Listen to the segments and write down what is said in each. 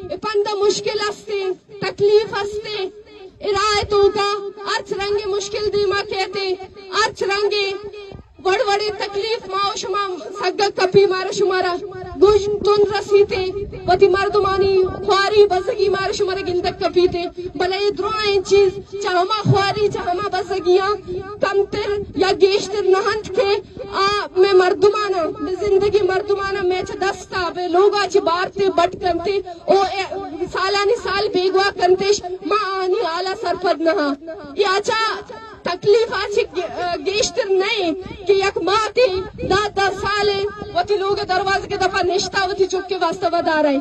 اے پند ءَ مشکل است ایں، تکلیف است ایں، اے راہ ءِ توکا ہرچ رنگیں مشکل دیما کیت ایں، ہرچ رنگیں وڑ وڑیں تکلیف ما و شما سگگ کپی، مارا شمارا گوش تن رسیت ایں، وتی مردمانی خواری بزگی مارا شمارا گندگ کپیت ایں، بلے اے درائیں چیز چہ ہما خواری، چہ ہما بزگیاں کمتر یا گیشتر نہ انت کہ آ مئے مردماناں، مئے زندگیں مردماناں مئے چہ دستا، مئے لوگا چہ بارت ایں، بٹ کنت ایں، او اے سالانی سال بیگواہ کنت ایں، ما آنی حالا سرپد نہ آں۔ یا چہ تکلیف آ چہ گیشتر نہ ایں کہ یک ماتے دہ، دہ سال ایں وتی لوگ ءِ دروازگ ءِ دپا نشتا وتی چک ءِ واسطہ ودار ایں۔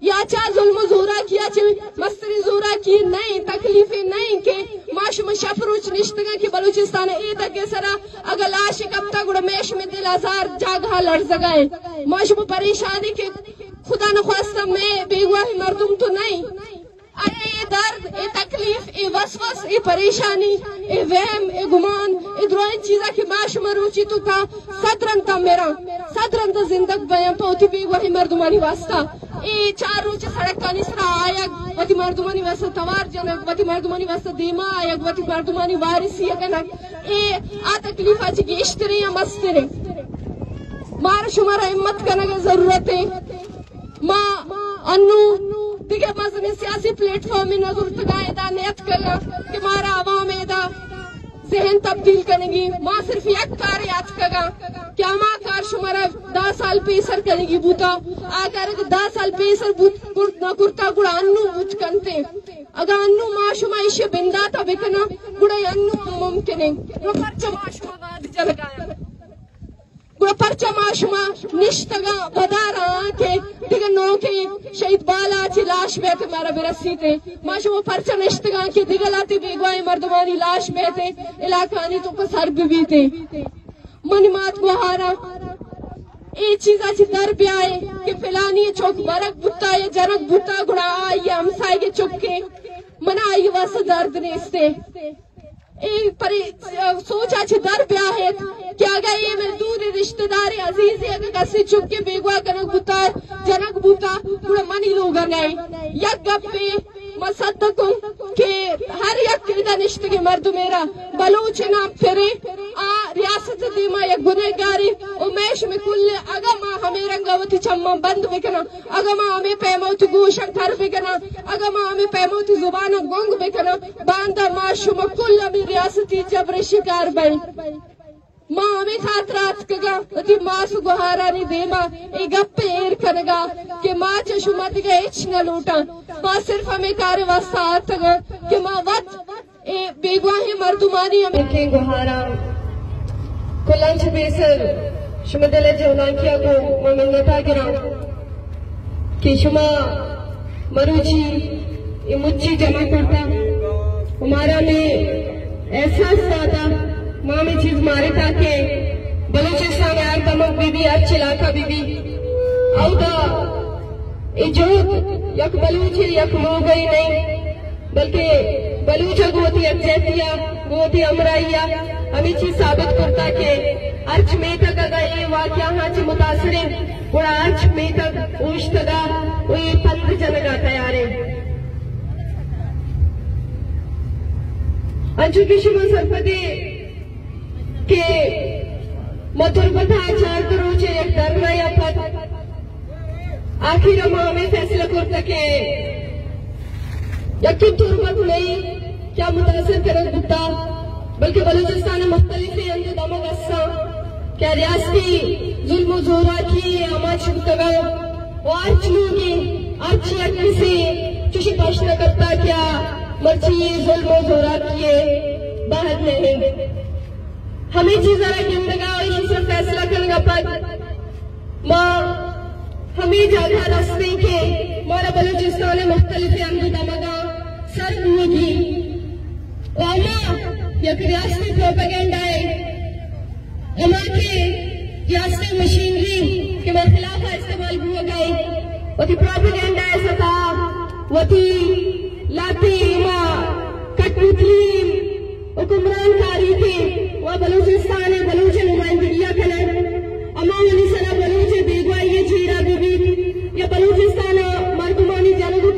یا چہ ظلم و زوراکی آ چہ مستریں زوراکی نہ ایں، تکلیفے نہ ایں کہ ما شما شپ روچ نشتگاں کہ بلوچستان ءِ اے دگ ءِ سرا اگاں لاشے کپتا گڑا مئے شمئے دل ہزار جاگہا لرزگا ایں۔ ما شما پریشان ایں کہ خدا نخواستہ مئے بیگواہیں مردم تو نہ ایں۔ اے، اے درد، اے تکلیف، اے وسوس، اے پریشانی، اے وہم، اے گمان، اے درائیں چیزاں کہ ما شما روچی توکا صد رندا مراں، صد رندا زندگ بیاں پہ وتی بیگواہیں مردمانی واسطہ۔ اے چار روچ سڑکانی سرا آیگ، وتی مردمانی واسطہ توار جنگ، وتی مردمانی واسطہ دیما آیگ، وتی مردمانی وارثی کنگ، اے آ تکلیفا چہ گیشتریں یا مستریں۔ مارا شمارا ہمت کنگ ءِ ضرورت ایں۔ ما انو دگہ مزنیں سیاسی پلیٹ فارمے نہ زرتگاں، ادا نیاتکگاں کہ مارا عوام ادا ذہن تبدیل کنگی۔ ما صرف یک کارے آتکگاں کہ ہما کار شمارا دہ سال پیسر کنگی بوتا، آ کار اگہ دہ سال پیسر بوت، کرت نہ کرتا گڑا انو بوت کنت ایں۔ اگاں انو ما شما ایشی بنداتا بکناں گڑا انو ہم ممکن ایں۔ نو پرچا ما شما واد جنگایاں؟ گڑا پرچا ما شما نشتگاں وداراں کہ دگہ نوکیں شہید بالاچ لاش بیت مارا برسیت ایں؟ ما شما پرچا نشتگاں کہ دگہ لہتے بیگواہیں مردمانی لاش بیت علاقہانی توکا سر ببیت ایں؟ منی مات گوہاراں، اے چیزا چہ در بیائے کہ فلانی چک برگ بوتا یا جنگ بوتا گڑا آئی ہمسائگ چکے، منا آئی واسطہ درد نیستے۔ اے پرے-، سوچا چہ در بیاہیت کہ اگہ اے مئے دور رشتہ دار عزیز اگہ کسے چکے بیگواہ کنگ بوتا، جنگ بوتا، گڑا منی لوگا نئے۔ یک گپے ما صدقوں کہ ہر یک ادا نشتگیں مردمے را بلوچ نام پرے، آ ریاست دیما یک گنہگارے، و مئے شمئے کل اگہ ما ہمے رنگا وتی چماں بند بکناں، اگاں ما ہمے پیما وتی گوشاں کر بکناں، اگاں ما ہمے پیما وتی زباناں گنگ بکناں، باندا ما شما کل ہمے ریاستی جبر شکار بئیں۔ ما ہمے خاطر آتکگاں وتی ماس و گوہارانی دیما اے گپ ایر کنگا کہ ما چہ شما دگہ ہچ نہ لوٹاں، ما صرف ہمے کار واسطہ آتگاں کہ ما وت اے بیگواہیں مردمانی ہم۔ کہ گوہاراں کلاں چہ پیسر شما دل ءِ جہلانکیا گوں ما منتا گراں کہ شما مروچی اے مچی جمع کرتا و مارا ہمے احساس داتا، ما ہمے چیز مارتا کہ بلوچستان ءِ ہر دمگ بہ بی، ہرچ علاقہ بہ بی، اودا اے جہد یک بلوچ ءِ یک لوگ ءِ نئیں، بلکہ بلوچ ءَ گوں وتی یکجہتی ءَ، گوں وتی ہمراہی ءَ ہمے چیز ثابت کرتا کہ ہرچ میتگ اگاں اے واقعہ ہاں چہ متاثر انت، گڑا ہرچ میتگ اوشتگا و اے پند جنگا تیار انت۔ انچو کہ شما سرپدے کہ ما تربت ءَ چاردہ روچ ءِ یک دھرنا ءَ پد آخر ءَ ما ہمے فیصلہ کرتگ کہ یکیں تربت نئیں کہ آ متاثر کنگ بوتا، بلکہ بلوچستان ءِ مختلفیں ہند ءُ دمگ استاں کہ آ ریاستی ظلم ءُ زوراکی ءِ آماچ بوتگاں۔ و ہرچ لوگے، ہرچ یک کسے چوشیں پشت نہ کپتا کہ آ مرچی ظلم و زوراکی ءِ بہر نہ انت۔ ہمے چیزا را گندگا و ایشی سر فیصلہ کنگا پد ما ہمے جاگہ رستیں کہ مارا بلوچستان ءِ مختلف ہند و دمگاں سر بوگی و ہما یک ریاستی پروپیگنڈا ءِ ہما کہ ریاستی مشینری کہ مئے خلاف ءَ استعمال بوگ ءَ انت، وتی پروپیگنڈا ءِ ستا، وتی لہتے ہما کٹ مطلوب حکمران کاری کہ و بلوچستان ءِ بلوچ ءِ نمائندگی ءَ کنگ، ہما ولی سرا بلوچ ءِ بیگواہی ءِ چیرا بہ بیت یا بلوچستان ءِ مردمانی جنگ ءُ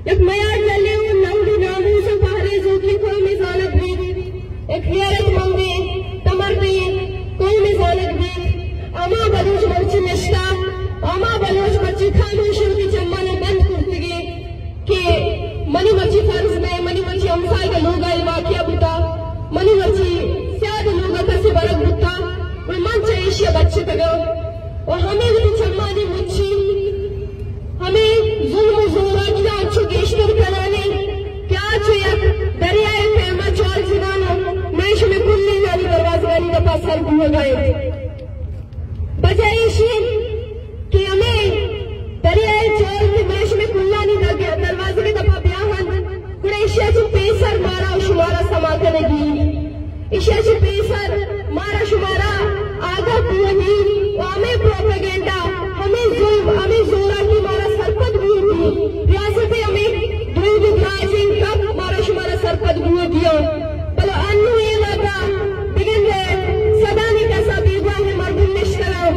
یک میار جلیں و ننگ و ناموس و پہریزوکیں قومے زانگ بیت، یک غیرت مندیں تمردیں قومے زانگ بیت، ہما بلوچ مرچی نشتہ، ہما بلوچ مرچی خاموش انت کہ چمانا بند کرتگیں کہ منی مرچی فرض نہ، منی مرچی ہمساہگ ء لوگ ء اے واقعہ بوتا، منی مرچی سیاد لوگ ء کسے برگ بوتا، و من چہ ایشی ء بچتگاں۔ و ہمے وتی چمانی مچی ہمے ظلم و زوراکیاں انچو گیشتر کنانے کہ آ چو یک دریائے پیما چار جنان و مئے شمے کلینانی دروازگانی دپا سر بوگا انت۔ وجہ ایشی انت کہ ہمے دریائے چار کہ مئے شمے کلانی دگ-، دروازگے دپا بیاہنت، گڑا ایشی ء چہ پیسر مارا و شمارا سما کنگی انت۔ ایشی ء چہ پیسر مارا شمارا آگاہ بوگی و ہمے پروپیگنڈا، ہمے ظلم، ہمے زوراکی مارا سرپد بوگی۔ ریاست ء ہمے دروگ و دراجیں گپ مارا شمارا سرپد بوگی انت۔ بلے انو اے وہدا بگندے سدانی کسا بیگواہیں مردم نشتگاں،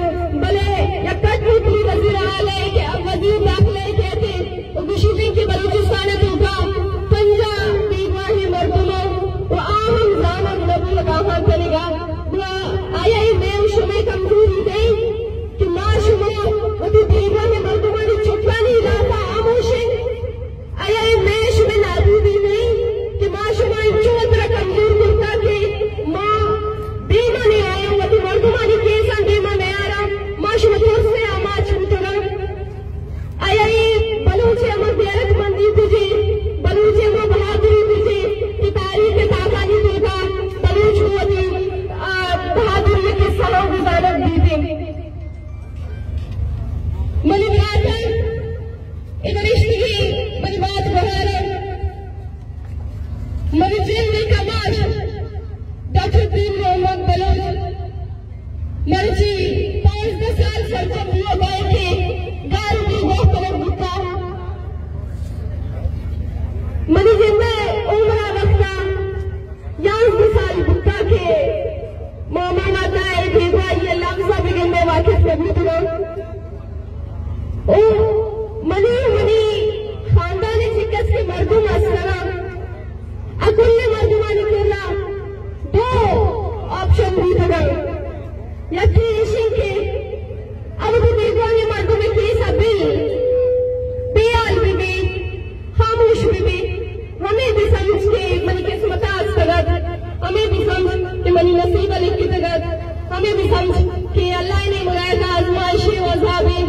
بلے یک کٹوکیں وزیر اعلی کہ وزیر داخلہ کہ اتیں و گوشیت کہ بلوچستان ء توکا پنجاہ بیگواہیں مردم و آ ہم زامن نبوت آہاں کنگا۔ گڑا آیا اے مئے و شمئے کمزوری نئیں کہ ما شما وتی بیگواہیں مردمانی چکانی ہلاپا ہاموش ایں؟ آیا اے مئے شمئے نابودی نئیں کہ ما شما انچو وترا کمزور کرتا کہ ما دیما نیایاں، وتی مردمانی کیساں دیما نیاراں، ما شما ترس ء آماچ بوتگاں؟ آیا اے بلوچ ء ہما غیرت مندی کجے، بلوچ ء ہما بہادری کجے کہ تاریخ ء تاکانی توکا بلوچ وتی، آ، بہادری ء قصہ ہم گزارگ بیتیں؟ منی براتاں، ادا نشتگیں منی مات گوہاراں، منی جند ء کماش ڈاکٹر پیر محمد بلوچ مرچی پانزدہ سال سرجم بوگ ء کہ گار و بیگواہ کنگ بوتا۔ منی جند ء عمر ء وقتا یازدہ سال بوتا کہ ما، ما ماتا ء بیگواہی ء لبز ء بگندے واقف نہ بوتگاں۔ او منی، منی خاندان ء چہ کس کہ مردم است نہ، ء کل مردمانی کرا دو آپشن بوتگاں۔ یکے ایشیں کہ ابدی بیگواہیں مردم ء کیس ء بل بے حال بہ بی، خاموش بہ بی، ہمے بہ سمجھ کہ منی قسمت ء استگ ات، ہمے بہ سمجھ کہ منی نصیب ء لکھتگ ات، ہمے بہ سمجھ کہ اللہ ء نیمگ ء یک آزمائشے و عذابے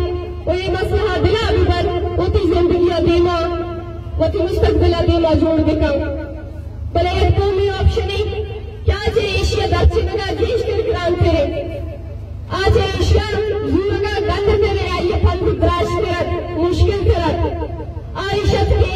و اے مسئلہ ء دل ء بہ بر، وتی زندگی ء دیما وتی مستقبل ء دیما جوڑ بکن۔ بلے یک دومی آپشنے کہ آ چہ ایشی ء درچینگ ء گیشتر گرانتر انت۔ آ چہ ایشی ء زورگ ء گندتر انت، آئی ء پند دراجتر ات، مشکل تر ات۔ آ ایش ات کہ